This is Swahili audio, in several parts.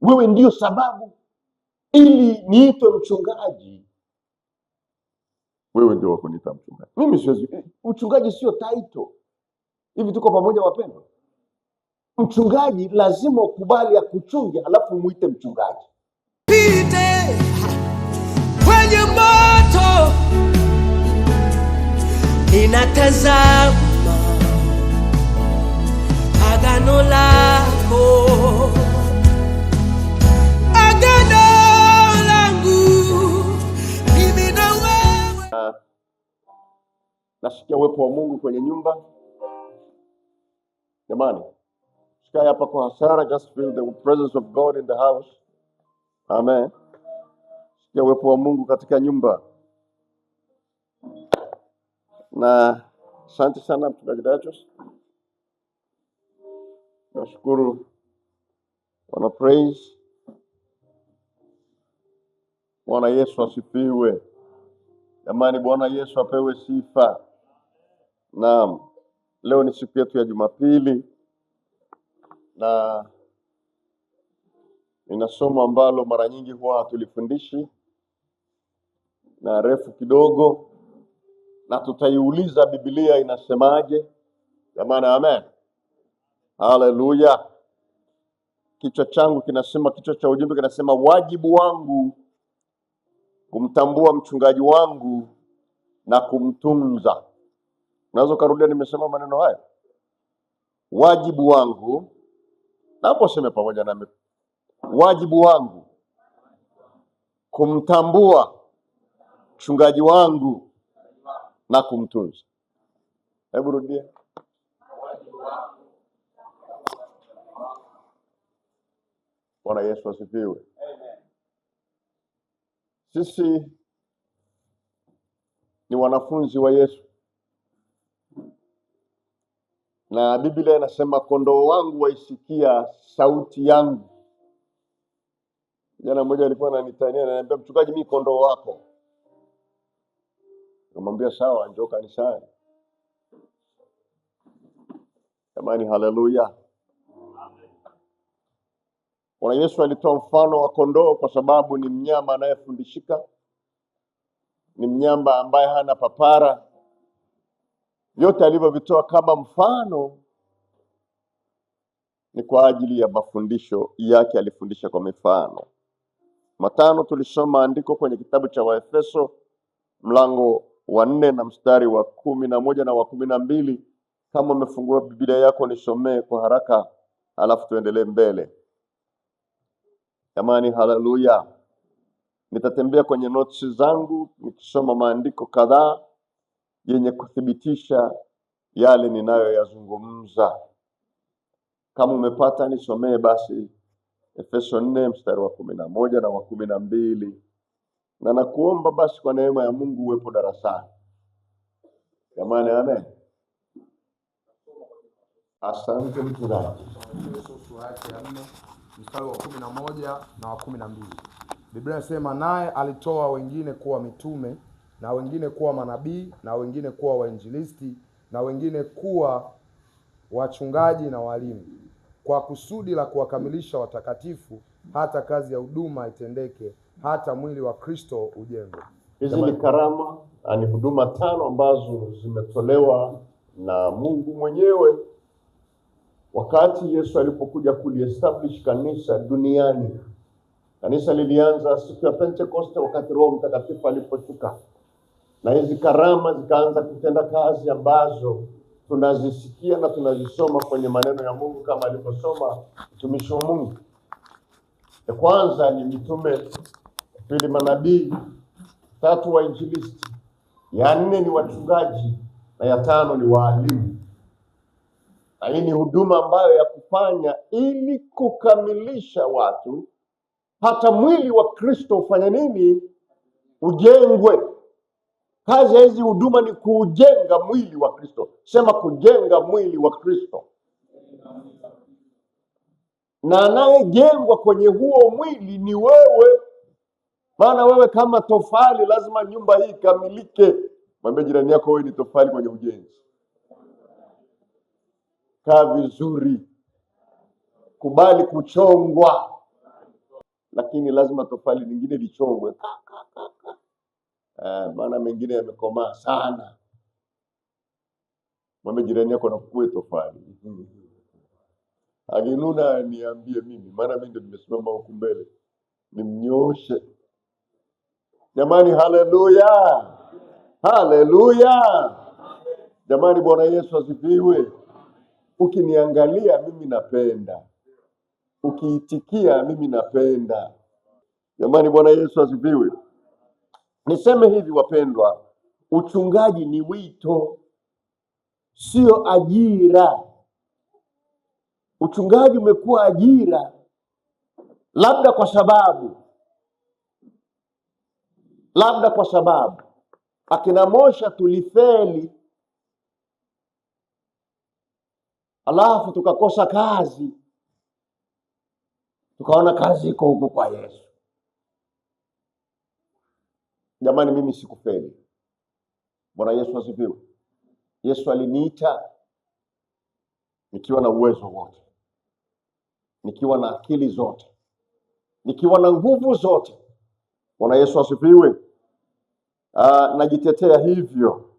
Wewe ndio sababu ili niitwe mchungaji. Wewe ndio wakuniita mchungaji. Mimi siwezi. Mchungaji sio title. Hivi tuko pamoja wapendwa? Mchungaji lazima ukubali akuchunge, halafu umuite mchungaji. Pite kwenye moto, ninatazama agano lako, agano langu mimi na wewe. Nasikia uwepo wa Mungu kwenye nyumba. Jamani, sikae hapa kwa hasara, just feel the presence of God in the house. Amen. Sikia uwepo wa Mungu katika nyumba. Na asante sana mchungaji Datus. Nashukuru wana praise. Bwana Yesu asifiwe. Jamani, Bwana Yesu apewe sifa. Naam, leo ni siku yetu ya Jumapili na nina somo ambalo mara nyingi huwa hatulifundishi na refu kidogo, na tutaiuliza Biblia inasemaje. Jamani, amen, haleluya. Kichwa changu kinasema, kichwa cha ujumbe kinasema, wajibu wangu kumtambua mchungaji wangu na kumtunza. Unaweza ukarudia nimesema maneno haya? Wajibu wangu, naomba useme pamoja nami, wajibu wangu kumtambua mchungaji wangu na kumtunza. Hebu rudia. Bwana Yesu asifiwe. Sisi ni wanafunzi wa Yesu na Biblia inasema kondoo wangu waisikia sauti yangu. Kijana mmoja alikuwa ananitania, ananiambia mchungaji, mimi kondoo wako. Nikamwambia sawa, njoo kanisani. Jamani, haleluya. Bwana Yesu alitoa mfano wa kondoo kwa sababu ni mnyama anayefundishika, ni mnyama ambaye hana papara. Vyote alivyovitoa kama mfano ni kwa ajili ya mafundisho yake, alifundisha kwa mifano. Matano tulisoma andiko kwenye kitabu cha Waefeso mlango wa 4 na mstari wa 11 na wa 12. Kama umefungua Biblia yako nisomee kwa haraka, alafu tuendelee mbele. Jamani, haleluya. Nitatembea kwenye notes zangu nikisoma maandiko kadhaa yenye kuthibitisha yale ninayoyazungumza. Kama umepata nisomee basi Efeso 4 mstari wa 11 na wa 12. Na nakuomba basi kwa neema ya Mungu uwepo darasani. Jamani, amen. Asante mchungaji. Efeso sura yake ya 4 mstari wa 11 na wa 12. Biblia inasema naye alitoa wengine kuwa mitume na wengine kuwa manabii na wengine kuwa wainjilisti na wengine kuwa wachungaji na walimu, kwa kusudi la kuwakamilisha watakatifu, hata kazi ya huduma itendeke, hata mwili wa Kristo ujengwe. Hizi ni karama na ni huduma 5 ambazo zimetolewa na Mungu mwenyewe wakati Yesu alipokuja kuliestablish kanisa duniani. Kanisa lilianza siku ya Pentecost wakati Roho Mtakatifu aliposhuka, na hizi karama zikaanza kutenda kazi ambazo tunazisikia na tunazisoma kwenye maneno ya Mungu kama alivyosoma mtumishi wa Mungu. Ya kwanza ni mitume, pili manabii, tatu wainjilisti, ya 4 ni wachungaji na ya 5 ni waalimu. Na hii ni huduma ambayo ya kufanya ili kukamilisha watu, hata mwili wa Kristo ufanye nini? Ujengwe. Kazi ya hizi huduma ni kuujenga mwili wa Kristo. Sema kujenga mwili wa Kristo. Na anayejengwa kwenye huo mwili ni wewe. Maana wewe kama tofali lazima nyumba hii ikamilike. Mwambie jirani yako wewe ni tofali kwenye ujenzi. Kaa vizuri. Kubali kuchongwa. lakini lazima tofali lingine lichongwe, maana mengine yamekomaa sana. Mwambie jirani yako nakukue tofali. Akinuna niambie mimi, maana mimi ndio nimesimama huku mbele, nimnyooshe. Jamani, haleluya, haleluya! Jamani, Bwana Yesu asifiwe. Ukiniangalia mimi napenda, ukiitikia mimi napenda. Jamani, Bwana Yesu asifiwe. Niseme hivi wapendwa, uchungaji ni wito, sio ajira. Uchungaji umekuwa ajira labda kwa sababu akina Mosha tulifeli, alafu tukakosa kazi, tukaona kazi iko huko kwa Yesu. Jamani, mimi sikufeli. Bwana Yesu asifiwe. Yesu aliniita nikiwa na uwezo wote, nikiwa na akili zote, nikiwa na nguvu zote. Bwana Yesu asifiwe. Najitetea hivyo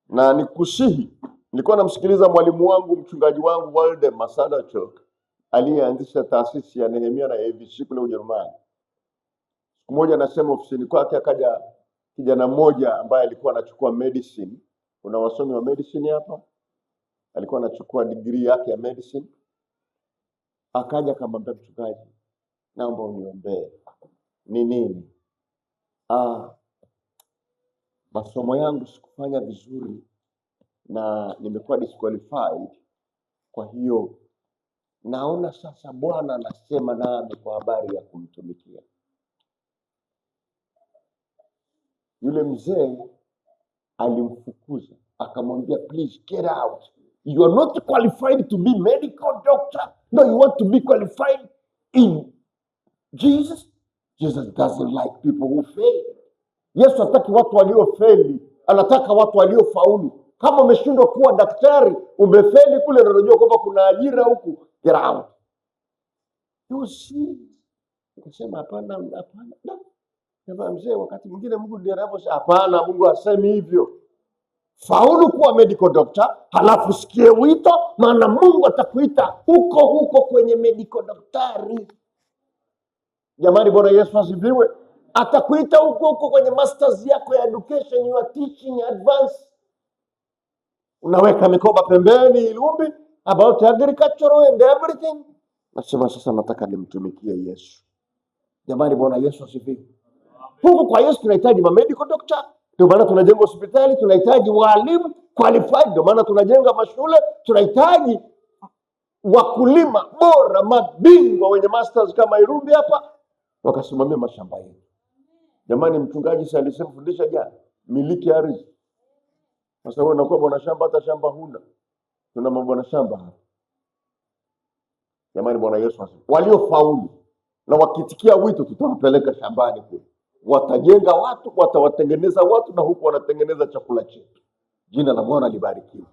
na nikusihi. Nilikuwa namsikiliza mwalimu wangu, mchungaji wangu Waldemar Sadachok, aliyeanzisha taasisi ya Nehemia na ABC kule Ujerumani. Siku moja anasema ofisini kwake akaja kijana mmoja ambaye alikuwa anachukua medicine. Kuna wasomi wa medicine hapa? Alikuwa anachukua degree yake ya medicine. Akaja akamwambia, mchungaji, naomba uniombee. Ni nini? Masomo yangu sikufanya vizuri na nimekuwa disqualified. Kwa hiyo naona sasa Bwana anasema nami kwa habari ya kumtumikia. Yule mzee alimfukuza, akamwambia, please get out. You are not qualified to be medical doctor. No, you want to be qualified in Jesus. Jesus doesn't like people who fail. Yesu hataki watu waliofeli, anataka watu waliofaulu. Kama umeshindwa kuwa daktari, umefeli kule na unajua kwamba kuna ajira huku, get out. You see? Nikasema hapana, hapana. Sema mzee, wakati mwingine Mungu ndiye anaposema hapana, Mungu hasemi hivyo. Faulu kuwa medical doctor, halafu sikie wito, maana Mungu atakuita huko huko kwenye medical daktari. Jamani, Bwana Yesu asifiwe. Atakuita huko huko kwenye masters yako ya education, you are teaching advance. Unaweka mikoba pembeni Ilumbi about agriculture and everything. Nasema sasa nataka nimtumikie Yesu. Jamani, Bwana Yesu asifiwe. Huku kwa Yesu tunahitaji ma medical doctor, ndio maana tunajenga hospitali, tunahitaji walimu qualified, ndio maana tunajenga mashule, tunahitaji wakulima bora, mabingwa wenye masters kama Irumbi hapa, wakasimamia mashamba yetu. Jamani, mchungaji si alisema fundisha jana, miliki ardhi. Sasa wewe unakuwa bwana shamba, hata shamba huna. Tuna mabwana shamba hapa. Jamani, Bwana Yesu asifiwe. Waliofaulu na wakitikia wito tutawapeleka shambani kule, watajenga watu, watawatengeneza watu, na huku wanatengeneza chakula chetu. Jina la Bwana libarikiwe.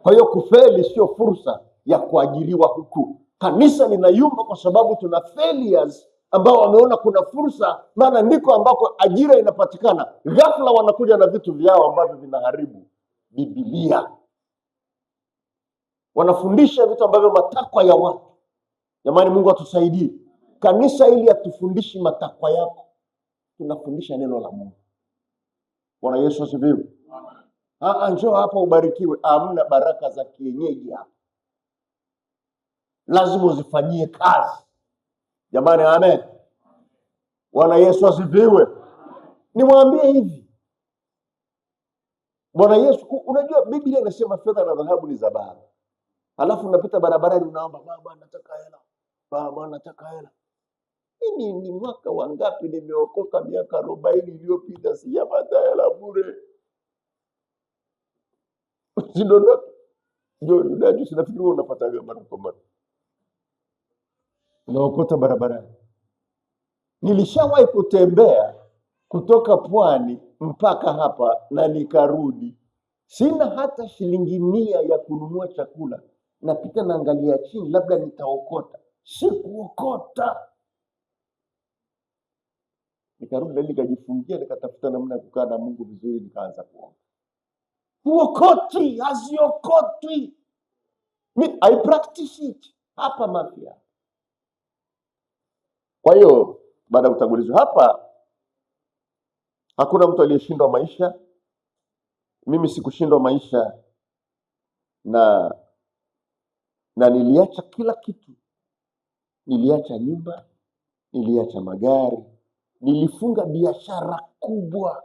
Kwa hiyo kufeli sio fursa ya kuajiriwa huku. Kanisa linayumba kwa sababu tuna failures ambao wameona kuna fursa, maana ndiko ambako ajira inapatikana. Ghafla wanakuja na vitu vyao ambavyo vinaharibu Biblia. Wanafundisha vitu ambavyo matakwa ya watu. Jamani, Mungu atusaidie. Kanisa hili hatufundishi matakwa yako, tunafundisha neno la Mungu. Bwana Yesu asifiwe. Njoo hapa ubarikiwe. Hamna baraka za kienyeji hapa, lazima uzifanyie kazi. Jamani, amen. Bwana Yesu asifiwe. Niwaambie hivi, Bwana Yesu, unajua Biblia inasema fedha na dhahabu ni za Baba. Alafu unapita barabarani unaomba, Baba nataka hela, Baba nataka hela. Mimi ni mwaka wangapi nimeokoka? Miaka 40 iliyopita sijapata hela bure. Usidondoke. Ndio, unajua sinafikiri wewe unapata mara kwa mara. Unaokota barabarani. Nilishawahi kutembea kutoka pwani mpaka hapa na nikarudi. Sina hata shilingi 100 ya kununua chakula. Napita naangalia chini, labda nitaokota. Sikuokota. Nikarudi na nikajifungia, nikatafuta namna ya kukaa na Mungu vizuri, nikaanza kuomba. Huokoti, haziokotwi. I practice it hapa Mafia. Kwa hiyo baada ya utangulizi hapa, hakuna mtu aliyeshindwa maisha. Mimi sikushindwa maisha, na niliacha kila kitu. Niliacha nyumba, niliacha magari, nilifunga biashara kubwa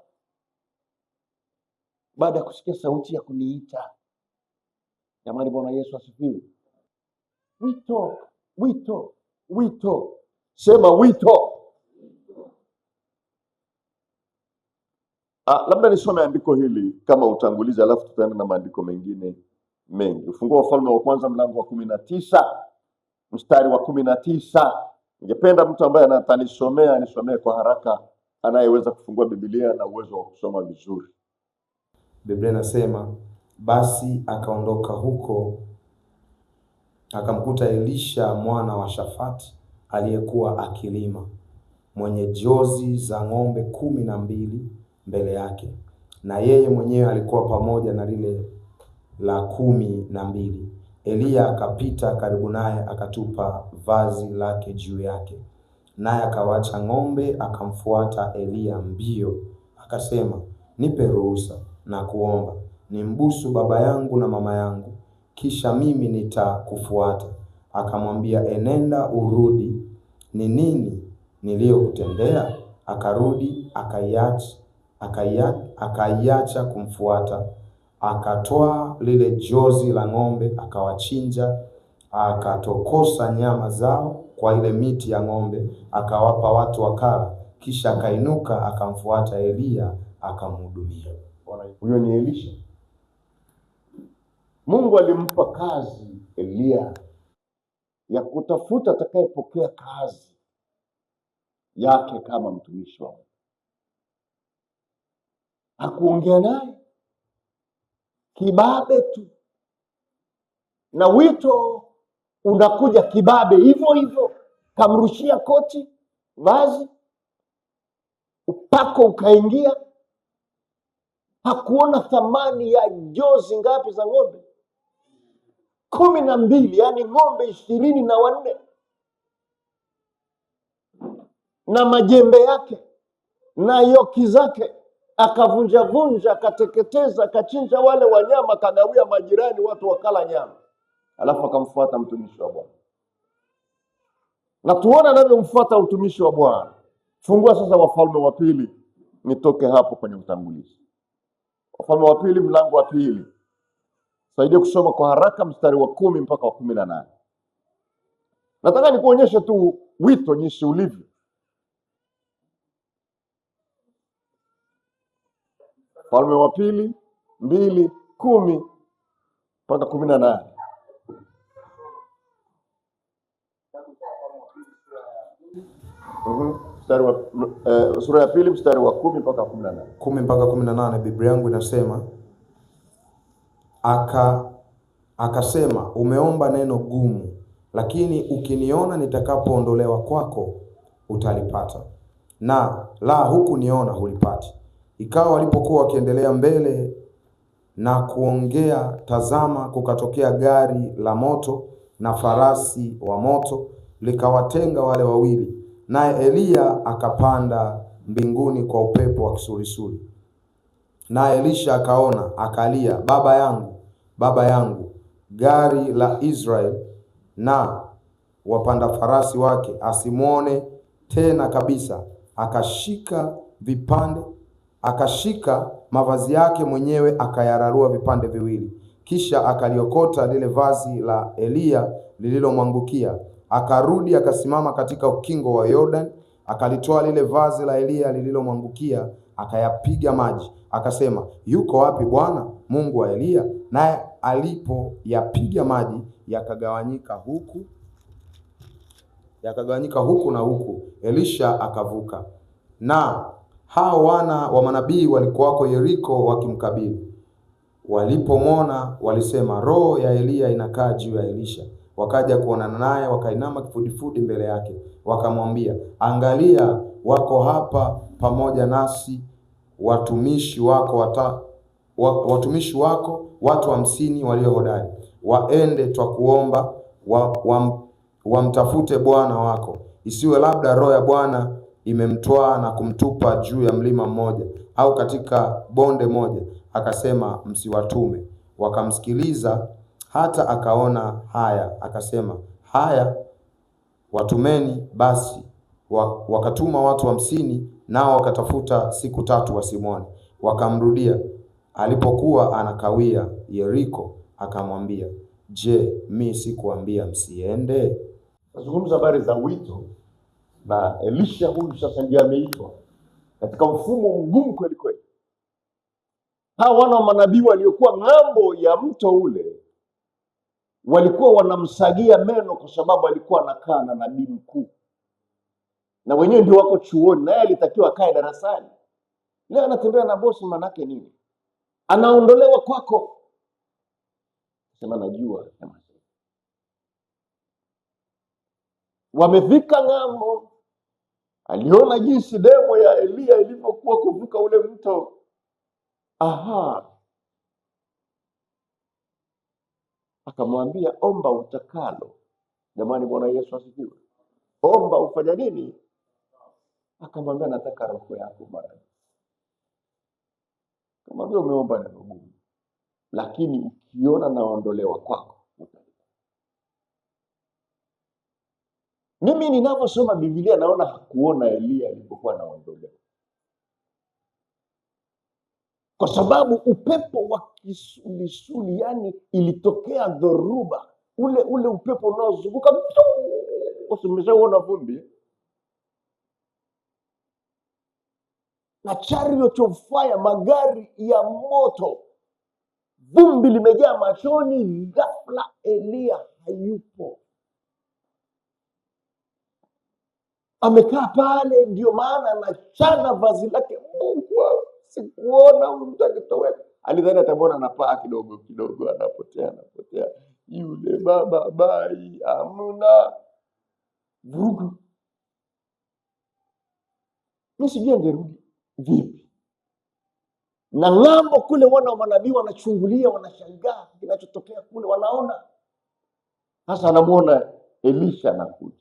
baada ya kusikia sauti ya kuniita. Jamani, Bwana Yesu asifiwe. Wito, wito, wito, sema wito. Labda nisome andiko hili kama utangulizi, alafu tutaenda na maandiko mengine mengi. Ufunguo wa Wafalme wa Kwanza mlango wa 19 mstari wa 19. Ningependa mtu ambaye atanisomea anisomee kwa haraka, anayeweza kufungua Biblia na uwezo wa kusoma vizuri. Biblia inasema, basi akaondoka huko akamkuta Elisha mwana wa Shafati aliyekuwa akilima, mwenye jozi za ng'ombe 12 mbele yake, na yeye mwenyewe alikuwa pamoja na lile la 12. Eliya akapita karibu naye, akatupa vazi lake juu yake, naye akawacha ng'ombe, akamfuata Eliya mbio, akasema, nipe ruhusa na kuomba nimbusu baba yangu na mama yangu, kisha mimi nitakufuata. Akamwambia, enenda urudi, ni nini niliyokutendea? Akarudi akaiacha kumfuata, akatwaa lile jozi la ng'ombe, akawachinja, akatokosa nyama zao kwa ile miti ya ng'ombe, akawapa watu wakala. Kisha akainuka akamfuata Eliya akamhudumia. Huyo ni Elisha. Mungu alimpa kazi Eliya ya kutafuta atakayepokea kazi yake kama mtumishi wa Mungu. Hakuongea naye, kibabe tu, na wito unakuja kibabe hivyo hivyo. Kamrushia koti, vazi, upako ukaingia. Hakuona thamani ya jozi ngapi za ng'ombe? 12, yani ng'ombe 24 na majembe yake na yoki zake, akavunja vunja, akateketeza, akachinja wale wanyama, akagawia majirani, watu wakala nyama. Alafu akamfuata mtumishi wa Bwana. Na tuone anavyomfuata mtumishi wa Bwana. Fungua sasa Wafalme wa Pili, nitoke hapo kwenye utangulizi. Wafalme wa Pili mlango wa 2. Saidie kusoma kwa haraka mstari wa 10 mpaka wa 18. Nataka nikuonyeshe tu wito jinsi ulivyo. Wafalme wa Pili 2:10 mpaka 18. Mstari wa, sura ya 2 mstari wa 10 mpaka 18. 10 mpaka 18, Biblia yangu inasema, akasema, umeomba neno gumu, lakini ukiniona nitakapoondolewa kwako utalipata, na la hukuniona hulipati. Ikawa walipokuwa wakiendelea mbele na kuongea, tazama, kukatokea gari la moto na farasi wa moto, likawatenga wale wawili, naye Eliya akapanda mbinguni kwa upepo wa kisulisuli. Naye Elisha akaona, akalia, baba yangu, baba yangu, gari la Israel na wapanda farasi wake, asimuone tena kabisa. Akashika vipande, akashika mavazi yake mwenyewe akayararua vipande viwili. Kisha akaliokota lile vazi la Eliya lililomwangukia. Akarudi akasimama katika ukingo wa Yordan, akalitoa lile vazi la Eliya lililomwangukia, akayapiga maji. Akasema, yuko wapi Bwana Mungu wa Eliya? Naye alipoyapiga maji yakagawanyika huku, yakagawanyika huku na huku. Elisha akavuka. Na hao wana wa manabii walikuwako Yeriko wakimkabili. Walipomwona walisema, roho ya Eliya inakaa juu ya Elisha. Wakaja kuonana naye, wakainama kifudifudi mbele yake, wakamwambia, angalia, wako hapa pamoja nasi watumishi wako watumishi wako watu 50 walio hodari. Waende, twakuomba, wamtafute bwana wako, isiwe labda roho ya Bwana imemtwaa na kumtupa juu ya mlima mmoja au katika bonde moja. Akasema, msiwatume. Wakamsikiliza hata akaona haya, akasema, haya, watumeni basi. Wakatuma watu 50, nao wakatafuta siku 3 wasimwone. Wakamrudia alipokuwa anakawia Yeriko, akamwambia, je, mi sikuambia msiende? Nazungumza habari za wito, na Elisha huyu sasa ndiye ameitwa katika mfumo mgumu kweli kweli. Hawa wana wa manabii waliokuwa ng'ambo ya mto ule walikuwa wanamsagia meno kwa sababu alikuwa anakaa na nabii mkuu, na wenyewe ndio wako chuoni, naye alitakiwa akae darasani. Leo anatembea na bosi, manake nini? Anaondolewa kwako. Sema najua. Wamefika ng'ambo, aliona jinsi demo ya Elia ilivyokuwa kuvuka ule mto. Aha, akamwambia omba utakalo. Jamani, Bwana Yesu asifiwe. Omba ufanya nini? Akamwambia nataka roho yako mara. Akamwambia umeomba neno gumu, lakini ukiona naondolewa kwako. Mimi ninaposoma Biblia naona hakuona Elia alipokuwa anaondolewa, kwa sababu upepo wa kisulisuli, yani ilitokea dhoruba, ule upepo unaozunguka, umeshaona vumbi, na chariot of fire, magari ya moto, vumbi limejaa machoni. Ghafla Elia hayupo, amekaa pale. Ndio maana anachana vazi lake. Mungu, sikuona huyu mtu akitoweka. Alidhani atamwona anapaa kidogo kidogo, anapotea anapotea, yule baba bai, hamna vurugu. Mimi sijui angerudi vipi. Na ng'ambo kule wana wa manabii wanachungulia, wanashangaa kinachotokea kule, wanaona. Sasa anamuona Elisha anakuja,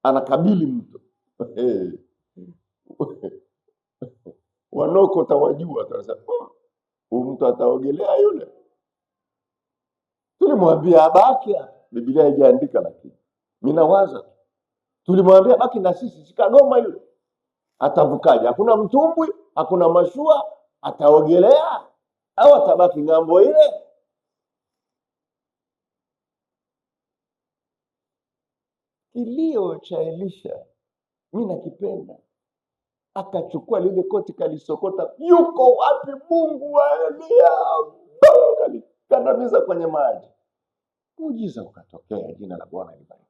anakabili mto. Wanoko tawajua, tunasema huyu mtu ataogelea yule. Tulimwambia abaki, Biblia haijaandika, lakini mimi nawaza tulimwambia baki na sisi, sikagoma yule. Atavukaje? Hakuna mtumbwi, hakuna mashua, ataogelea au atabaki ng'ambo ile? Kilio cha Elisha mimi nakipenda. Akachukua lile koti kalisokota, yuko wapi Mungu wa Elia? Kalikandamiza kwenye maji. Muujiza ukatokea, jina la Bwana libariki.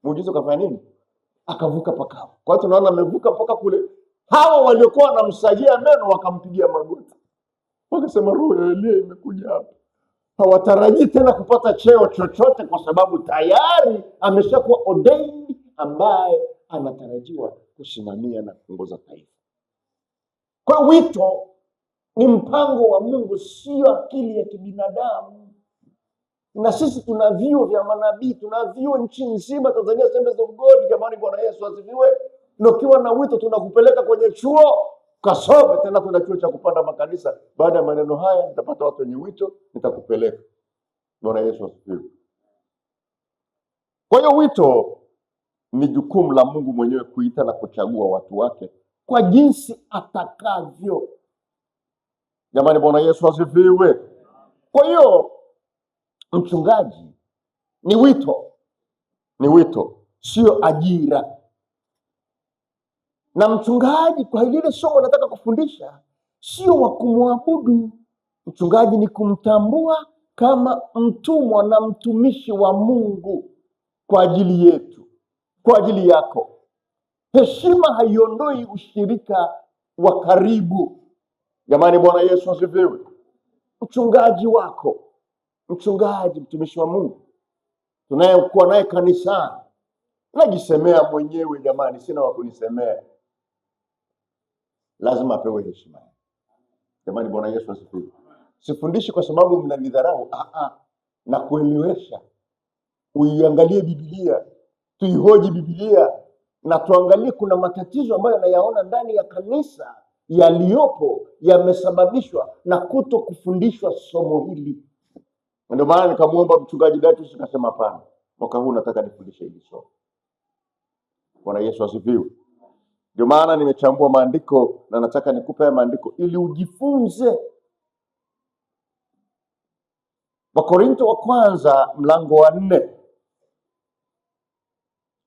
Muujiza ukafanya nini? Akavuka pakavu. Kwa hiyo tunaona amevuka mpaka kule. Hawa waliokuwa wanamsagia meno wakampigia magoti, wakasema roho ya Elia imekuja hapa. Hawatarajii tena kupata cheo chochote kwa sababu tayari ameshakuwa ordained, ambaye anatarajiwa kusimamia na kuongoza taifa. Kwa wito ni mpango wa Mungu, sio akili ya kibinadamu. Na sisi tuna vyuo vya manabii, tuna vyuo nchi nzima Tanzania, Assemblies of God. Jamani, Bwana Yesu asifiwe. Na ukiwa na wito tunakupeleka kwenye chuo kasome. Tena tuna chuo cha kupanda makanisa. Baada ya maneno haya nitapata watu wenye wito, nitakupeleka. Bwana Yesu asifiwe. Kwa hiyo wito ni jukumu la Mungu mwenyewe kuita na kuchagua watu wake kwa jinsi atakavyo. Jamani, Bwana Yesu asifiwe. Kwa hiyo mchungaji ni wito, ni wito, sio ajira. Na mchungaji kwa lile somo nataka kufundisha sio wa kumwabudu. Mchungaji ni kumtambua kama mtumwa na mtumishi wa Mungu kwa ajili yetu, kwa ajili yako. Heshima haiondoi ushirika wa karibu. Jamani, Bwana Yesu asifiwe. Mchungaji wako, mchungaji, mtumishi wa Mungu, tunayekuwa naye kanisani, najisemea mwenyewe jamani, sina wa kunisemea, lazima apewe heshima. Jamani, Bwana Yesu asifiwe. Sifundishi kwa sababu mnanidharau, na kuelewesha. Uiangalie Biblia, tuihoji Biblia na tuangalie kuna matatizo ambayo nayaona ndani ya kanisa yaliyopo yamesababishwa na kuto kufundishwa somo hili. Ndio maana nikamwomba mchungaji Datus, nikasema hapana, mwaka huu nataka nifundishe hili somo. Bwana Yesu asifiwe. Ndio maana nimechambua maandiko na nataka nikupe haya maandiko ili ujifunze. Wakorinto wa kwanza mlango wa 4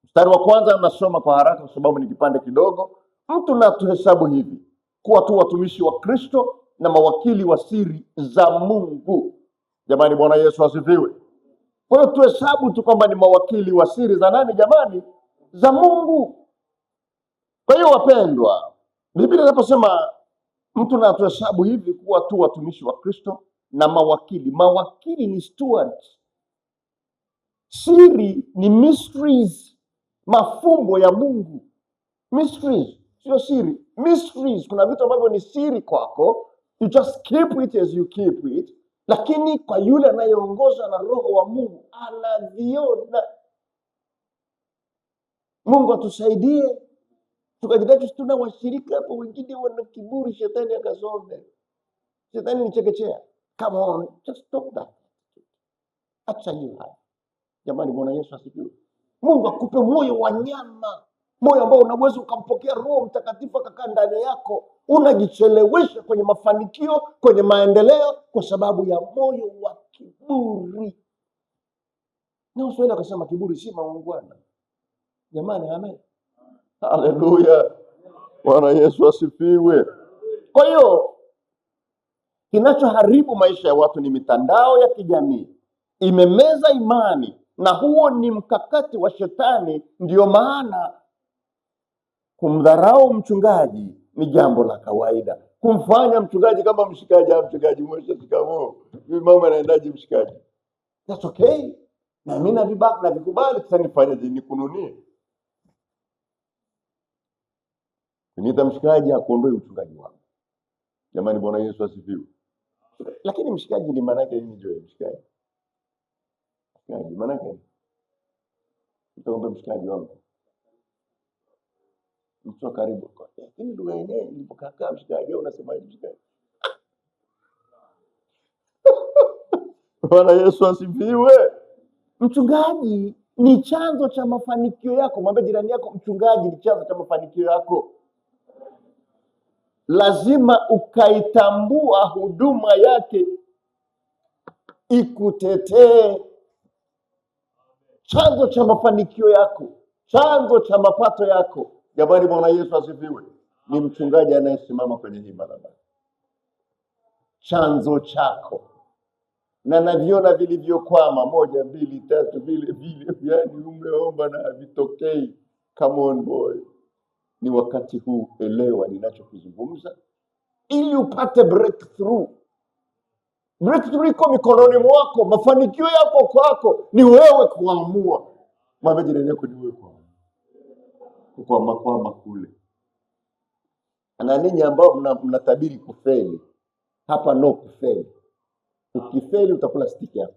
mstari wa kwanza, nasoma kwa haraka kwa sababu ni kipande kidogo. Mtu na tuhesabu hivi kuwa tu watumishi wa Kristo na mawakili wa siri za Mungu. Jamani, Bwana Yesu asifiwe. Kwa hiyo tuhesabu tu kwamba ni mawakili wa siri za nani jamani? Za Mungu. Kwa hiyo wapendwa, Biblia inaposema mtu na tuhesabu hivi kuwa tu watumishi wa Kristo na mawakili. Mawakili ni stewards. Siri ni mysteries, mafumbo ya Mungu. Mysteries sio siri, mysteries. Kuna vitu ambavyo ni siri kwako, you just keep it as you keep it, lakini kwa yule anayeongozwa na Roho wa Mungu anaviona. Mungu atusaidie. Tukajidai tuna washirika hapo, wengine wana kiburi, shetani akasome. Shetani ni chekechea. Come on, just stop that. Acha hiyo hali. Jamani, Bwana Yesu asifiwe. Mungu akupe moyo wa nyama, moyo ambao unaweza ukampokea Roho Mtakatifu akakaa ndani yako. Unajichelewesha kwenye mafanikio, kwenye maendeleo kwa sababu ya moyo wa kiburi. Na Waswahili wakasema kiburi si maungwana. Jamani, amen. Haleluya. Bwana Yesu asifiwe. Kwa hiyo kinachoharibu maisha ya watu ni mitandao ya kijamii. Imemeza imani, na huo ni mkakati wa shetani. Ndio maana kumdharau mchungaji ni jambo la kawaida. Kumfanya mchungaji kama mshikaji, mchungaji mwisho shikamoo, mimi mama anaendaje mshikaji? That's okay. Na mimi navikubali, sasa nifanyeje? Nikununie? Niita mshikaji akuondoe uchungaji wangu. Jamani, Bwana Yesu asifiwe. Lakini mshikaji ni maana yake nini? Joel, mshikaji. Mshikaji maana yake nini? Nitaomba mshikaji wangu. Mtu wa karibu. Lakini lugha yenyewe ilipokaa mshikaji, wewe unasemaje mshikaji? Bwana Yesu asifiwe. Mchungaji ni chanzo cha mafanikio yako. Mwambie jirani yako, mchungaji ni chanzo cha mafanikio yako. Lazima ukaitambua huduma yake ikutetee. Chanzo cha mafanikio yako, chanzo cha mapato yako. Jamani, Bwana Yesu asifiwe. Ni mchungaji anayesimama kwenye hii barabara. Chanzo chako. Na naviona vilivyokwama, 1 2 3 vile vile, yani umeomba na havitokei. Come on boy. Ni wakati huu, elewa ninachokizungumza ili upate breakthrough. Breakthrough iko mikononi mwako, mafanikio yako kwako, ni wewe kuamua. Mwambie jirani yako, ni wewe kuamua. Kukwama kwama kule. Na ninyi ambao mnatabiri kufeli, hapa no kufeli. Ukifeli utakula stick yako.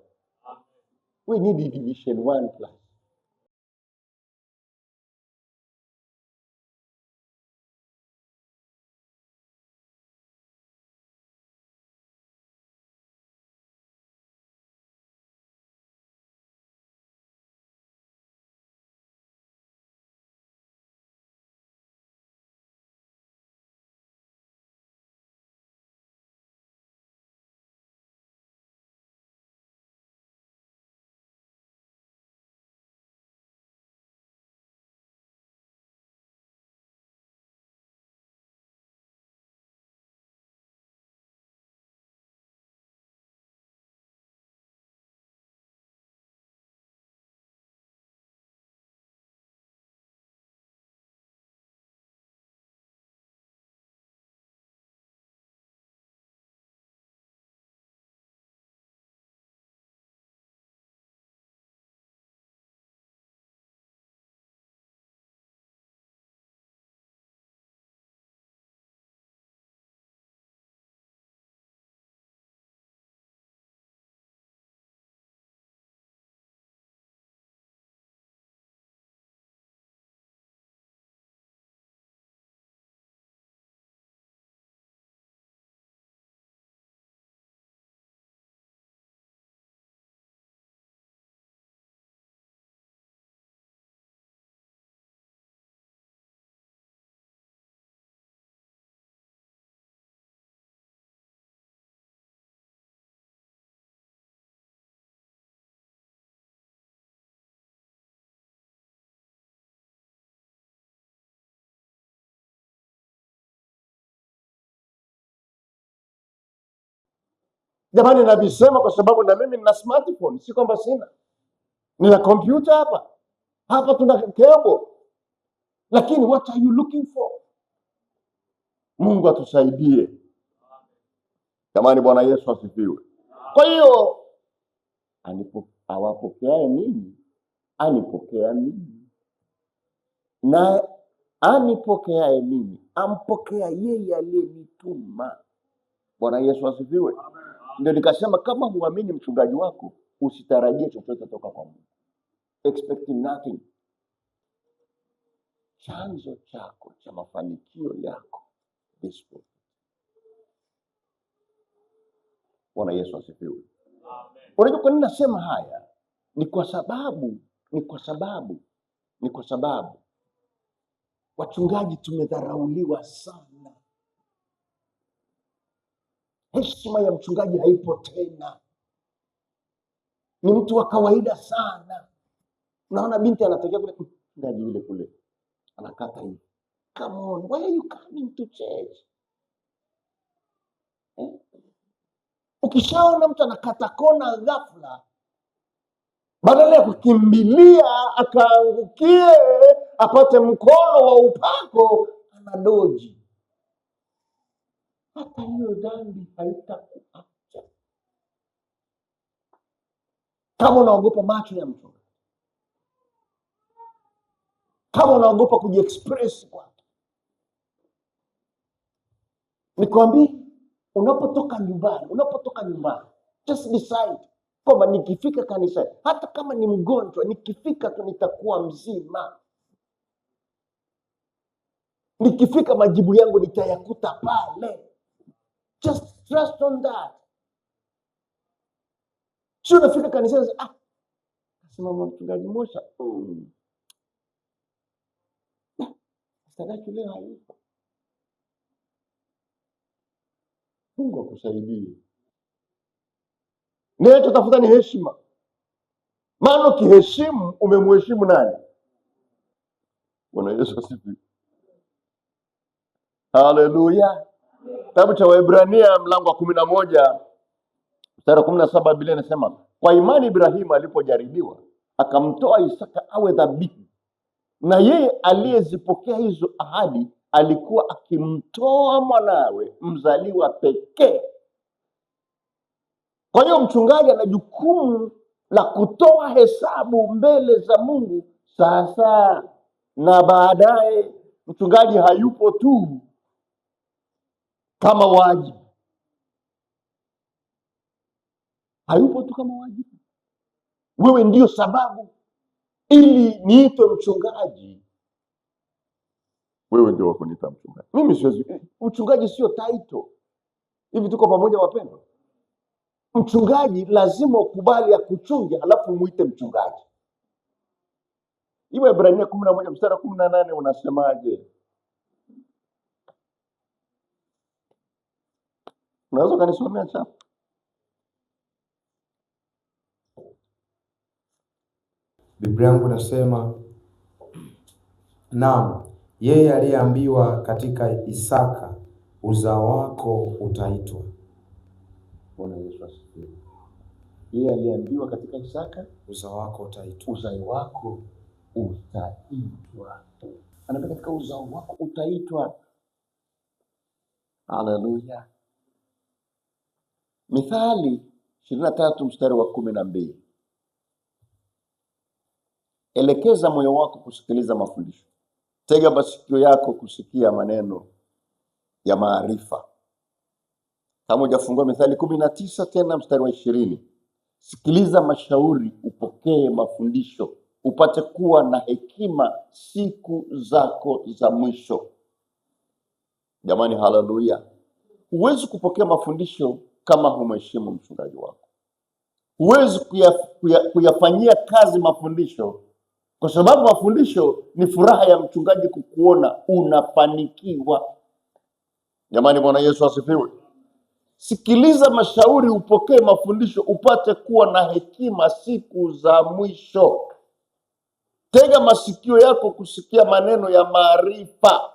We need division 1 plus. Jamani, navisema kwa sababu na mimi nina smartphone, si kwamba sina. Nina kompyuta hapa hapa, tuna cable, lakini what are you looking for? Mungu atusaidie jamani. Bwana Yesu asifiwe. Kwa hiyo awapokeaye ninyi anipokea mimi, na anipokeaye mimi ampokea yeye aliyenituma. Bwana Yesu asifiwe. Ndio nikasema kama huamini mchungaji wako usitarajie chochote toka kwa Mungu. Expect nothing. Chanzo chako cha mafanikio yako this way. Bwana Yesu asifiwe. Unajua kwa nini nasema haya? Ni kwa sababu, ni kwa sababu, ni kwa sababu wachungaji tumedharauliwa sana. Heshima ya mchungaji haipo tena, ni mtu wa kawaida sana. Unaona binti anatokea kule, mchungaji yule kule anakata hivi. Come on, why are you coming to church? Ukishaona mtu anakata kona ghafla, badala ya kukimbilia akaangukie apate mkono wa upako, anadoji. Hata hiyo dhambi haitakuacha kama unaogopa macho ya mtu, kama unaogopa kujiexpress kwake. Nikwambie, unapotoka nyumbani, just decide kwamba nikifika kanisani, hata kama ni mgonjwa, nikifika tu nitakuwa mzima. Nikifika majibu yangu nitayakuta pale. Just trust on that. Sio unafika kanisani, simama mchungaji Mosha. Sadaki leo hayupo. Mungu akusaidie. Ninachotafuta ni heshima. Maana ukiheshimu umemheshimu nani? Bwana Yesu asifiwe. Haleluya. Kitabu cha Waebrania mlango wa 11 mstari wa 17, Biblia inasema kwa imani Ibrahimu alipojaribiwa akamtoa Isaka awe dhabihu, na yeye aliyezipokea hizo ahadi alikuwa akimtoa mwanawe mzaliwa pekee. Kwa hiyo mchungaji ana jukumu la kutoa hesabu mbele za Mungu sasa na baadaye. Mchungaji hayupo tu kama wajibu, hayupo tu kama wajibu. Wewe ndio sababu ili niitwe mchungaji, wewe ndio wa kuniita mchungaji. Mimi siwezi. Mchungaji sio title. Hivi tuko pamoja wapendwa? Mchungaji lazima ukubali akuchunge, halafu muite mchungaji. Iwe Ibrania 11 mstari wa 18 unasemaje? Unaweza ukanisomea chapa? Biblia yangu inasema, naam, yeye aliyeambiwa katika Isaka uzao wako utaitwa. Bwana Yesu asifiwe. Yeye aliyeambiwa katika Isaka uzao wako utaitwa, uzao wako utaitwa. Anaambia katika uzao wako utaitwa. Haleluya. Mithali 23 mstari wa 12. Elekeza moyo wako kusikiliza mafundisho, tega masikio yako kusikia maneno ya maarifa. Kama hujafungua Mithali 19 tena mstari wa 20, sikiliza mashauri, upokee mafundisho, upate kuwa na hekima siku zako za mwisho. Jamani, haleluya. Huwezi kupokea mafundisho kama humheshimu mchungaji wako. Huwezi kuyafanyia kazi mafundisho, kwa sababu mafundisho ni furaha ya mchungaji kukuona unafanikiwa. Jamani, Bwana Yesu asifiwe. Sikiliza mashauri, upokee mafundisho, upate kuwa na hekima siku za mwisho. Tega masikio yako kusikia maneno ya maarifa.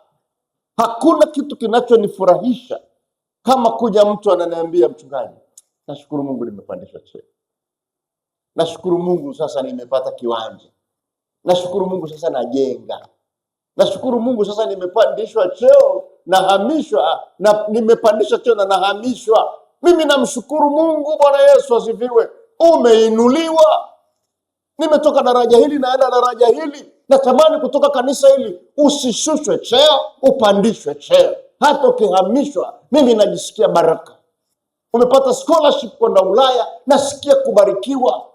Hakuna kitu kinachonifurahisha kama kuja mtu ananiambia, mchungaji, Nashukuru Mungu nimepandishwa cheo, nashukuru Mungu sasa nimepata kiwanja, nashukuru Mungu sasa najenga, nashukuru Mungu sasa nimepandishwa cheo, nahamishwa, na nimepandishwa cheo na nahamishwa. Mimi namshukuru Mungu. Bwana Yesu asifiwe. Umeinuliwa. Nimetoka daraja hili naenda daraja hili, natamani kutoka kanisa hili. Usishushwe cheo, upandishwe cheo. Hata ukihamishwa, mimi najisikia baraka. Umepata scholarship kwenda Ulaya, nasikia kubarikiwa.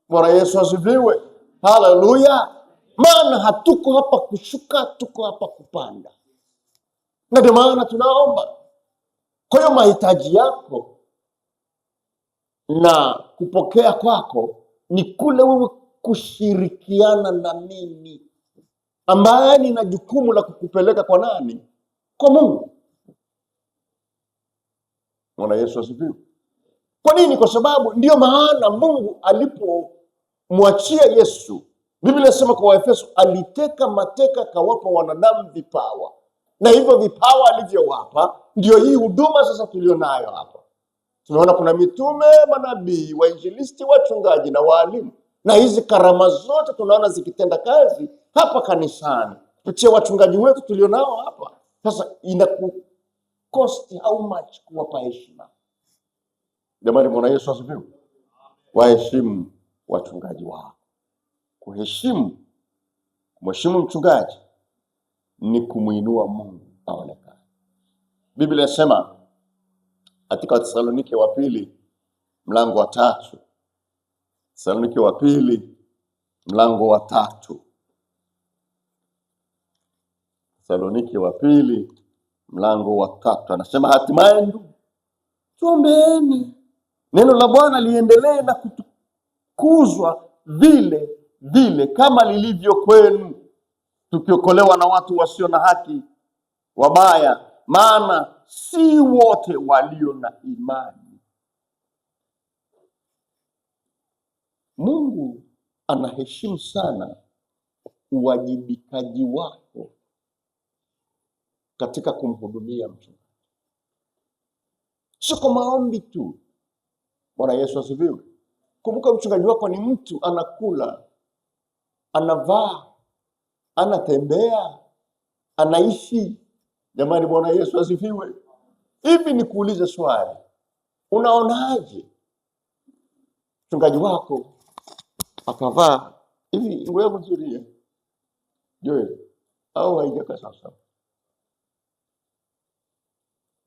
Bwana Yesu asifiwe, haleluya. Maana hatuko hapa kushuka, tuko hapa kupanda, na ndio maana tunaomba. Kwa hiyo mahitaji yako na kupokea kwako ni kule wewe kushirikiana na mimi ambaye nina jukumu la kukupeleka kwa nani? Kwa Mungu. Bwana Yesu asifiwe. Kwa nini? Kwa sababu ndiyo maana Mungu alipomwachia Yesu, Biblia inasema kwa Waefeso, aliteka mateka akawapa wanadamu vipawa, na hivyo vipawa alivyowapa ndio hii huduma sasa tulionayo hapa. Tunaona kuna mitume, manabii, wainjilisti, wachungaji na waalimu, na hizi karama zote tunaona zikitenda kazi hapa kanisani kupitia wachungaji wetu tulionao hapa. Sasa inakukosti how much kuwapa heshima? Jamani, Bwana Yesu asifiwe. Waheshimu wachungaji wao. Kuheshimu, kumheshimu mchungaji ni kumwinua Mungu aonekane. Biblia inasema katika Wathesalonike wa pili mlango wa 3, Thesalonike wa pili mlango wa 3, Thesalonike wa pili mlango wa 3, anasema hatimaye ndugu, tuombeeni neno la Bwana liendelee na kutukuzwa vile vile kama lilivyo kwenu, tukiokolewa na watu wasio na haki wabaya, maana si wote walio na imani. Mungu anaheshimu sana uwajibikaji wako katika kumhudumia mtu, sio kwa maombi tu. Bwana Yesu asifiwe. Kumbuka mchungaji wako ni mtu, anakula, anavaa, anatembea, anaishi. Jamani, Bwana Yesu asifiwe. Hivi nikuulize swali, unaonaje mchungaji wako akavaa hivi nguo yako nzuri eh? Joel, au haijakaa sawa sawa?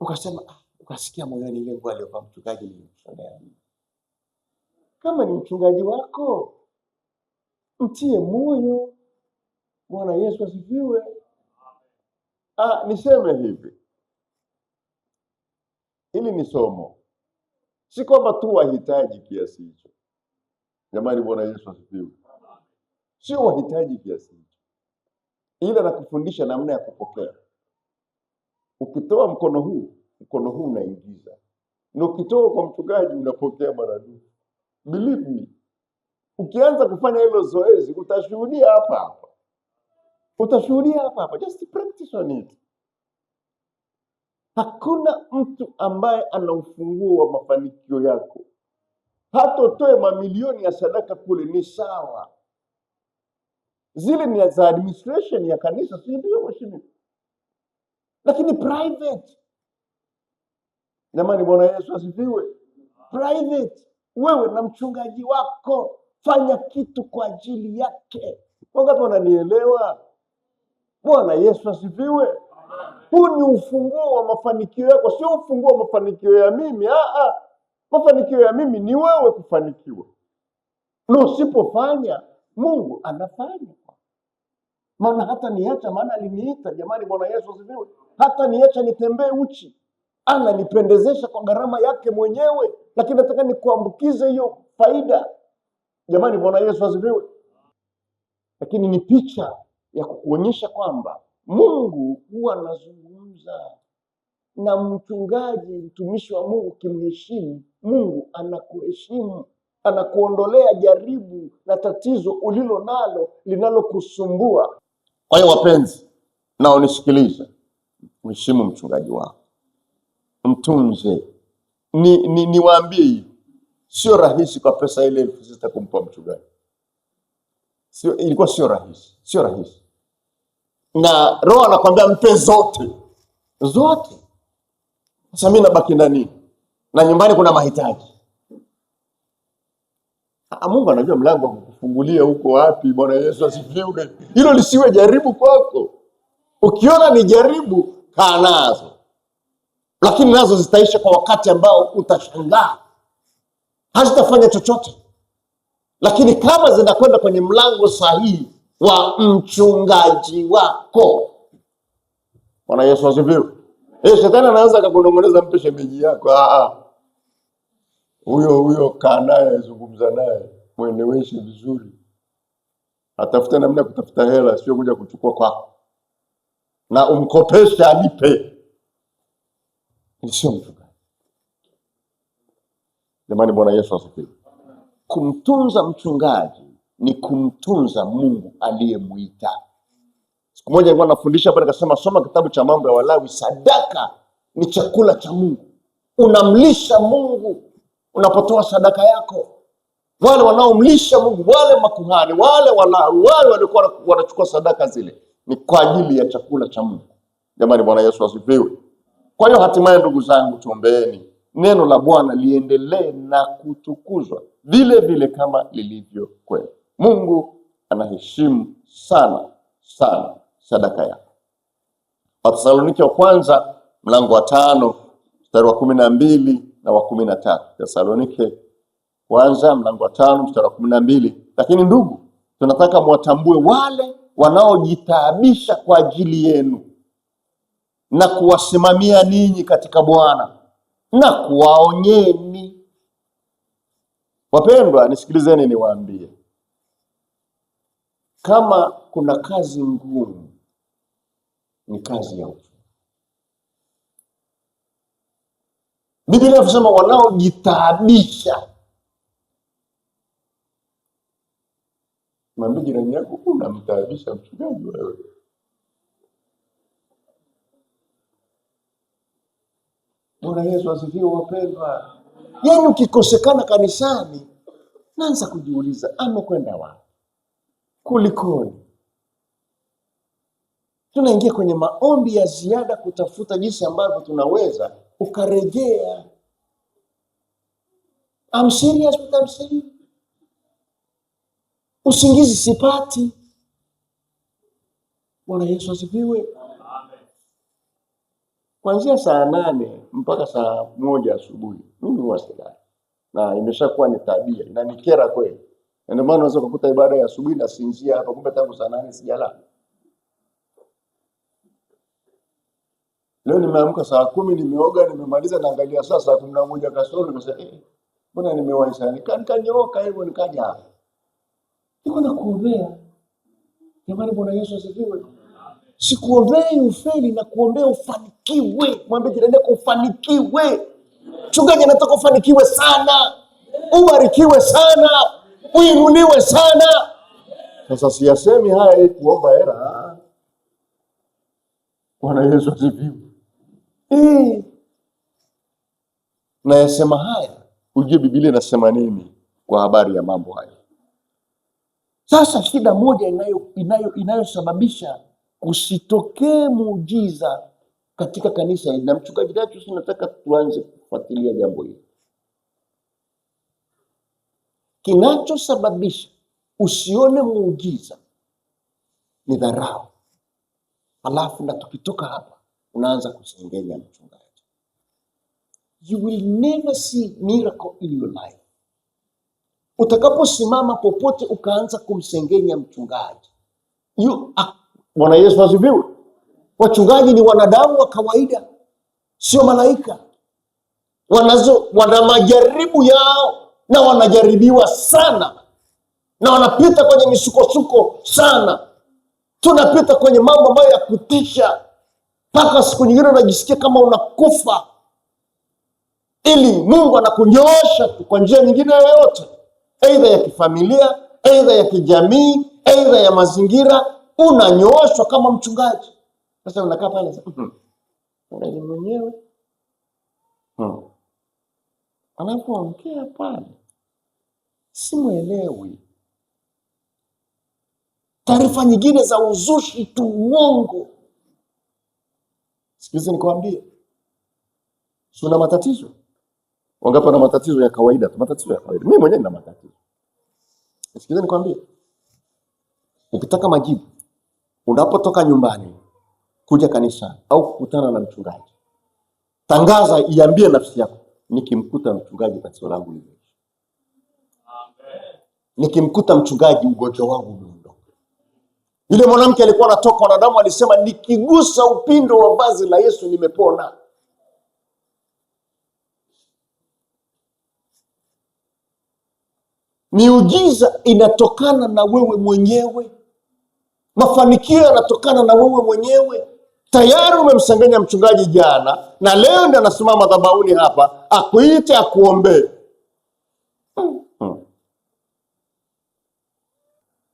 Ukasema, ukasikia moyoni ile nguo aliyovaa mchungaji ni mshonea. Kama ni mchungaji wako, mtie moyo. Bwana Yesu asifiwe. Niseme hivi, hili ni somo, si kwamba tu wahitaji kiasi hicho. Jamani, Bwana Yesu asifiwe. Sio wahitaji kiasi hicho, ila nakufundisha namna ya kupokea. Ukitoa mkono huu, mkono huu unaingiza, na ukitoa kwa mchungaji unapokea maradufu. Believe me, ukianza kufanya hilo zoezi utashuhudia hapa hapa, utashuhudia hapa hapa. Just practice on it. Hakuna mtu ambaye ana ufunguo wa mafanikio yako. Hata utoe mamilioni ya sadaka kule ni sawa, zile ni za administration ya kanisa, si ndio mheshimiwa? Lakini private, jamani, Bwana Yesu asifiwe. Private, wewe na mchungaji wako fanya kitu kwa ajili yake. Wangapi wananielewa? Bwana Yesu asifiwe. Huu ni ufunguo wa mafanikio yako, sio ufunguo wa mafanikio ya mimi. Mafanikio ya mimi ni wewe kufanikiwa, na usipofanya Mungu anafanya. Maana hata niacha, maana aliniita. Jamani, Bwana Yesu asifiwe. Hata niacha nitembee uchi, ananipendezesha kwa gharama yake mwenyewe, lakini nataka nikuambukize hiyo faida. Jamani, Bwana Yesu asifiwe. Lakini ni picha ya kukuonyesha kwamba Mungu huwa anazungumza na mchungaji, mtumishi wa Mungu. Ukimheshimu Mungu anakuheshimu, anakuondolea jaribu na tatizo ulilo nalo linalokusumbua. Kwa hiyo wapenzi, na unisikilize, mheshimu mchungaji wako, mtunze, Niwaambie hivi, sio rahisi kwa pesa ile 6,000 kumpa mchungaji. Sio, ilikuwa sio rahisi, sio rahisi. Na Roho anakwambia mpe zote zote. Sasa mimi nabaki na nini? Na nyumbani kuna mahitaji. Mungu anajua mlango wa kukufungulia huko wapi. Bwana Yesu asifiwe. Hilo lisiwe jaribu kwako. Ukiona ni jaribu, kaa nazo, lakini nazo zitaisha kwa wakati ambao utashangaa, hazitafanya chochote. Lakini kama zinakwenda kwenye mlango sahihi wa mchungaji wako. Bwana Yesu asifiwe. Shetani anaweza akakunong'oneza mpe shemeji yako. Huyo kaa naye, zungumza naye, mweleweshe vizuri, atafute namna ya kutafuta hela, sio kuja kuchukua kwako, na umkopeshe alipe. Sio mchungaji. Jamani, Bwana Yesu asifiwe. Kumtunza mchungaji ni kumtunza Mungu aliyemuita. Siku moja nilikuwa nafundisha hapa, nikasema soma kitabu cha Mambo ya Walawi. Sadaka ni chakula cha Mungu. Unamlisha Mungu unapotoa sadaka yako. Wale wanaomlisha Mungu, wale makuhani, wale Walawi, wale walikuwa wanachukua sadaka zile ni kwa ajili ya chakula cha Mungu. Jamani, Bwana Yesu asifiwe. Kwa hiyo hatimaye, ndugu zangu, tuombeeni neno la Bwana liendelee na kutukuzwa vile vile kama lilivyo kweli. Mungu anaheshimu sana sana sadaka yako. Wathesalonike wa kwanza mlango wa 5 mstari wa 12 na wa 13. Thesalonike kwanza mlango wa 5 mstari wa 12. Lakini ndugu, tunataka mwatambue wale wanaojitaabisha kwa ajili yenu na kuwasimamia ninyi katika Bwana na kuwaonyeni. Wapendwa, nisikilizeni niwaambie, kama kuna kazi ngumu ni kazi ya ufundi. Biblia inasema wanaojitaabisha. Mwambie jirani yako, unamtaabisha mchungaji wewe. Bwana Yesu asifiwe wapendwa. Yaani ukikosekana kanisani, naanza kujiuliza amekwenda wapi? Kulikoni? Tunaingia kwenye maombi ya ziada kutafuta jinsi ambavyo tunaweza ukarejea. I'm serious what I'm saying. Usingizi sipati. Bwana Yesu asifiwe. Kuanzia saa 8 mpaka saa 1 asubuhi mimi huwa silali, na imeshakuwa ni tabia, inanikera kweli. Na ndio maana unaweza kukuta ibada ya asubuhi nasinzia hapa, kumbe tangu saa 8 sijalala. Leo nimeamka saa 10, nimeoga, nimemaliza, naangalia saa, saa 11 kasoro, nimesema mbona nimewahi sana? Nikanyooka hivyo nikaja hapa. Niko nakuombea. Jamani, Bwana Yesu asifiwe. Sikuombei ufeli na kuombea ufanikiwe. Mwambie jirani yako ufanikiwe. Mchungaji anataka ufanikiwe sana, ubarikiwe sana, uinuliwe sana. Sasa siyasemi haya ili kuomba hela. Bwana Yesu asifiwe. Nayasema haya ujue Biblia inasema nini kwa habari ya mambo haya. Sasa shida moja inayosababisha kusitokee muujiza katika kanisa hili, na mchungaji Datius, nataka tuanze kufuatilia jambo hili. Kinachosababisha usione muujiza ni dharau. Alafu na tukitoka hapa unaanza kusengenya mchungaji. You will never see miracle in your life. Utakaposimama popote ukaanza kumsengenya mchungaji. Bwana Yesu asifiwe. Wachungaji ni wanadamu wa kawaida, sio malaika. Wana majaribu yao na wanajaribiwa sana, na wanapita kwenye misukosuko sana. Tunapita kwenye mambo ambayo ya kutisha, mpaka siku nyingine unajisikia kama unakufa, ili Mungu anakunyoosha tu kwa njia nyingine yoyote, aidha ya kifamilia, aidha ya kijamii, aidha ya mazingira. Unanyooshwa kama mchungaji. Sasa unakaa pale sasa, mchungaji mwenyewe. Anapoongea pale simwelewi. Taarifa nyingine za uzushi tu, uongo. Sikiliza nikwambie, si una matatizo? Wangapi wana matatizo ya kawaida tu, matatizo ya kawaida. Mimi mwenyewe nina matatizo. Sikiliza nikwambie, ukitaka majibu, unapotoka nyumbani kuja kanisa au kukutana na mchungaji, tangaza, iambie nafsi yako, nikimkuta mchungaji tatizo langu limeisha. Nikimkuta mchungaji ugonjwa wangu umeondoka. Yule mwanamke alikuwa anatoka wanadamu, alisema nikigusa upindo wa vazi la Yesu nimepona. Miujiza inatokana na wewe mwenyewe, mafanikio yanatokana na wewe mwenyewe. Tayari umemsengenya mchungaji jana, na leo ndio anasimama madhabahuni hapa akuite akuombee.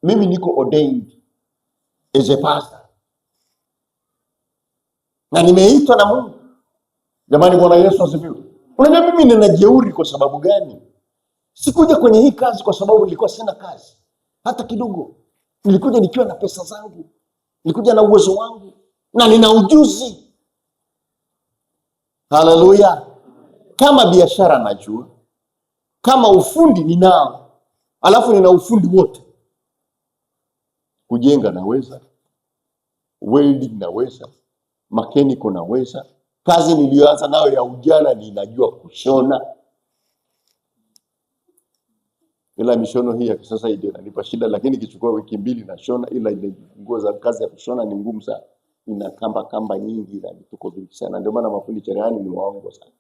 Mimi niko ordained as a pastor na nimeitwa na Mungu. Jamani, Bwana Yesu asifiwe. Unajua mimi nina jeuri kwa sababu gani? Sikuja kwenye hii kazi kwa sababu nilikuwa sina kazi hata kidogo. Nilikuja nikiwa na pesa zangu, nilikuja na uwezo wangu na nina ujuzi. Haleluya! Kama biashara najua, kama ufundi ninao, alafu nina ufundi wote. Kujenga naweza, welding naweza, mechanical naweza, kazi niliyoanza nayo ya ujana ninajua kushona, ila mishono hii ya kisasa ndio inanipa shida, lakini ikichukua wiki mbili nashona, ila ile nguo za kazi ya kushona ni ngumu sana, ina kamba kamba nyingi na vituko vingi sana. Ndio maana mafundi cherehani ni waongo sana.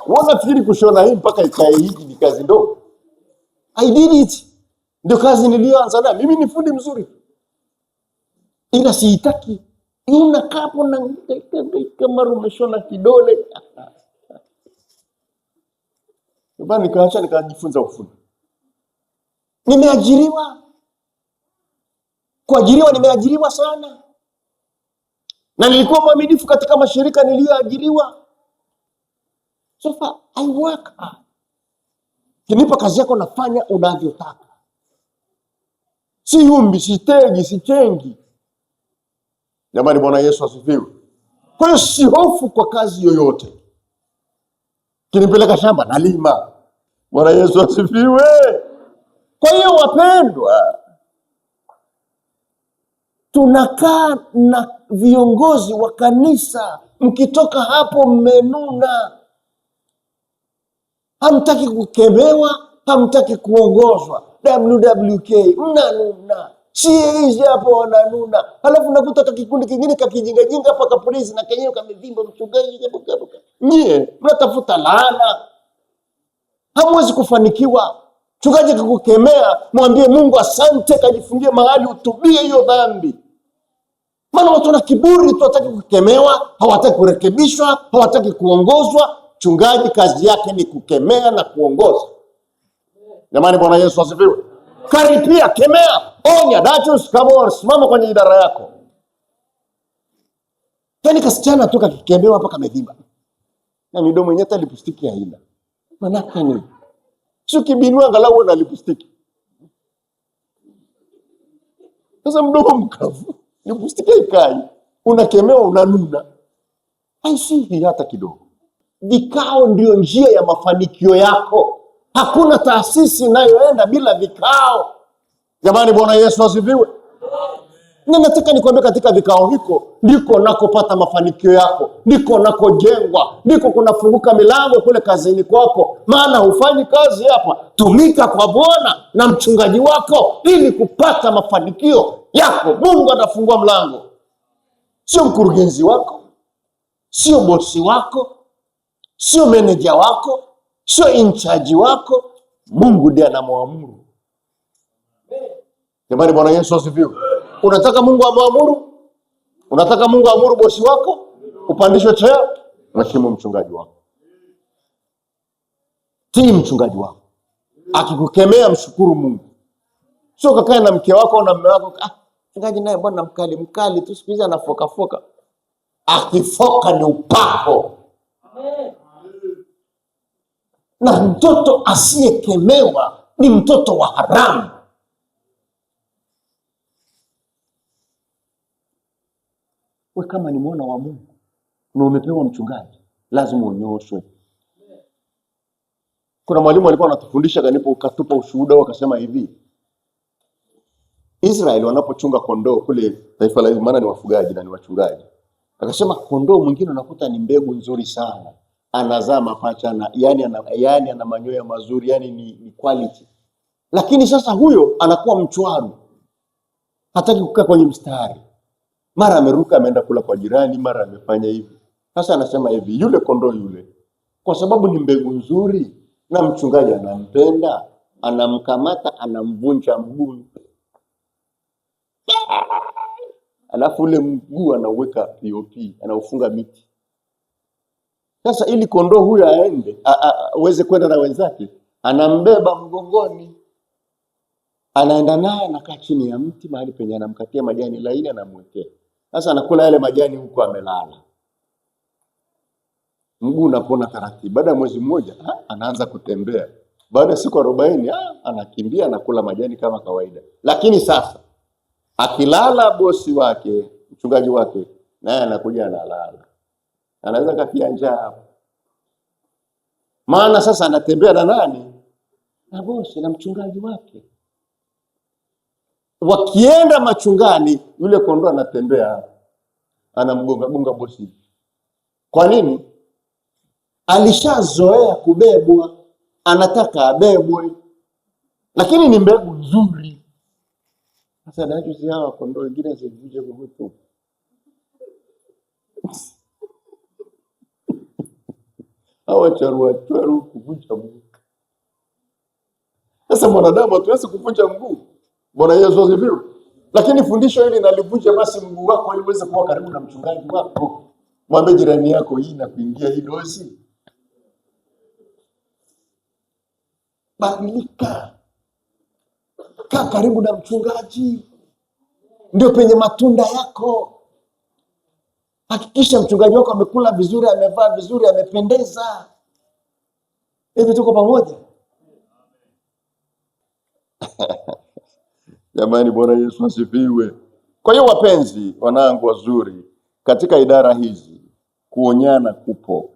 Wanafikiri kushona hii mpaka ikae hivi ni kazi ndogo. I did it, ndio kazi niliyoanza nayo. Mimi ni fundi mzuri, ila siitaki. Unakaa hapo na kama umeshona kidole. Ndio nikaacha nikajifunza ufundi. Nimeajiriwa, kuajiriwa, nimeajiriwa sana, na nilikuwa mwaminifu katika mashirika niliyoajiriwa. So far I work hard. Kinipa kazi yako nafanya unavyotaka, si yumbi, sitegi, sichengi. Jamani, Bwana Yesu asifiwe. Kwa hiyo si hofu kwa kazi yoyote. Kinipeleka shamba nalima. Bwana Yesu asifiwe. Kwa hiyo wapendwa, tunakaa na viongozi wa kanisa, mkitoka hapo mmenuna, hamtaki kukemewa, hamtaki kuongozwa. WWK mnanuna, si hapo wananuna, halafu nakuta kakikundi kingine kakijingajinga hapa kapolisi na kenyewe kamevimba, mchungaji. Nyie mnatafuta laana, hamwezi kufanikiwa. Mchungaji akikukemea mwambie Mungu asante, kajifungie mahali utubie hiyo dhambi. Maana watu wana kiburi tu, hawataki kukemewa, hawataki kurekebishwa, hawataki kuongozwa. Mchungaji kazi yake ni kukemea na kuongoza. Jamani, Bwana Yesu asifiwe. Karipia, kemea, onya. Dachus, come on, simama kwenye idara yako. Yaani kasichana tu kakikemewa hapa kamevimba na midomo yenyewe hata lipstiki haina. Manake ni sio kibinua, angalau uwe na lipstiki. Sasa mdomo mkavu, lipstiki haikai, unakemewa, unanuna. Haisihi hata kidogo. Vikao ndio njia ya mafanikio yako. Hakuna taasisi inayoenda bila vikao. Jamani, Bwana Yesu asifiwe. Na nataka nikwambie, katika vikao hiko ndiko nakopata mafanikio yako, ndiko nakojengwa, ndiko kunafunguka milango kule kazini kwako. Maana hufanyi kazi hapa, tumika kwa Bwana na mchungaji wako ili kupata mafanikio yako. Mungu atafungua mlango, sio mkurugenzi wako, sio bosi wako, sio meneja wako, sio incharge wako. Mungu ndiye anamwamuru. Jamani, Bwana Yesu asifiwe. Unataka Mungu amwamuru? Unataka Mungu amuru bosi wako upandishwe cheo? Mheshimu mchungaji wako, tii mchungaji wako. Akikukemea mshukuru Mungu. Sio kakae na mke wako na mume wako, mchungaji naye bwana mkali mkali tu siku hizi anafoka foka. Akifoka ni upako. Na mtoto asiyekemewa ni mtoto wa haramu. We kama ni mwana wa Mungu na umepewa mchungaji, lazima unyoshwe. Kuna mwalimu alikuwa anatufundisha kanipo, katupa ushuhuda, akasema hivi, Israeli wanapochunga kondoo kule taifa la Israeli, maana ni wafugaji na ni wachungaji, akasema kondoo mwingine unakuta ni mbegu nzuri sana, anazaa mapacha na, yani ana manyoya mazuri, yani ni quality. Lakini sasa huyo anakuwa mchwaru, hataki kukaa kwenye mstari, mara ameruka ameenda kula kwa jirani, mara amefanya hivi. Sasa anasema hivi, yule kondoo yule, kwa sababu ni mbegu nzuri na mchungaji anampenda, anamkamata, anamvunja mguu, alafu ule mguu anauweka POP, anaufunga miti. Sasa ili kondoo huyo aende aweze kwenda na wenzake, anambeba mgongoni, anaenda naye, anakaa chini ya mti mahali penye anamkatia majani laini, anamwekea. Sasa anakula yale majani huko amelala, mguu unapona taratibu. Baada ya mwezi mmoja anaanza kutembea. Baada ya siku 40 anakimbia, anakula majani kama kawaida. Lakini sasa akilala bosi wake, mchungaji wake, naye anakuja analala, anaweza kafia njaa hapo, maana sasa anatembea na nani? Na bosi na mchungaji wake. Wakienda machungani, yule kondoo anatembea, anamgonga gonga bosi. Kwa nini? Alishazoea kubebwa, anataka abebwe, lakini ni mbegu nzuri. Sasa nacho si hawa kondoo wengine asivunje mguu, hawa charua chwaru kuvunja mguu. Sasa mwanadamu hatuwezi kuvunja mguu. Bwana Yesu asifiwe. Lakini fundisho hili nalivunja basi mguu wako ili uweze kuwa karibu na mchungaji wako. Mwambie jirani yako, hii na kuingia hii dozi. Badilika, kaa karibu na mchungaji, ndio penye matunda yako. Hakikisha mchungaji wako amekula vizuri, amevaa vizuri, amependeza. Hivi tuko pamoja jamani? Bwana Yesu asifiwe. Kwa hiyo wapenzi wanangu wazuri, katika idara hizi kuonyana kupo.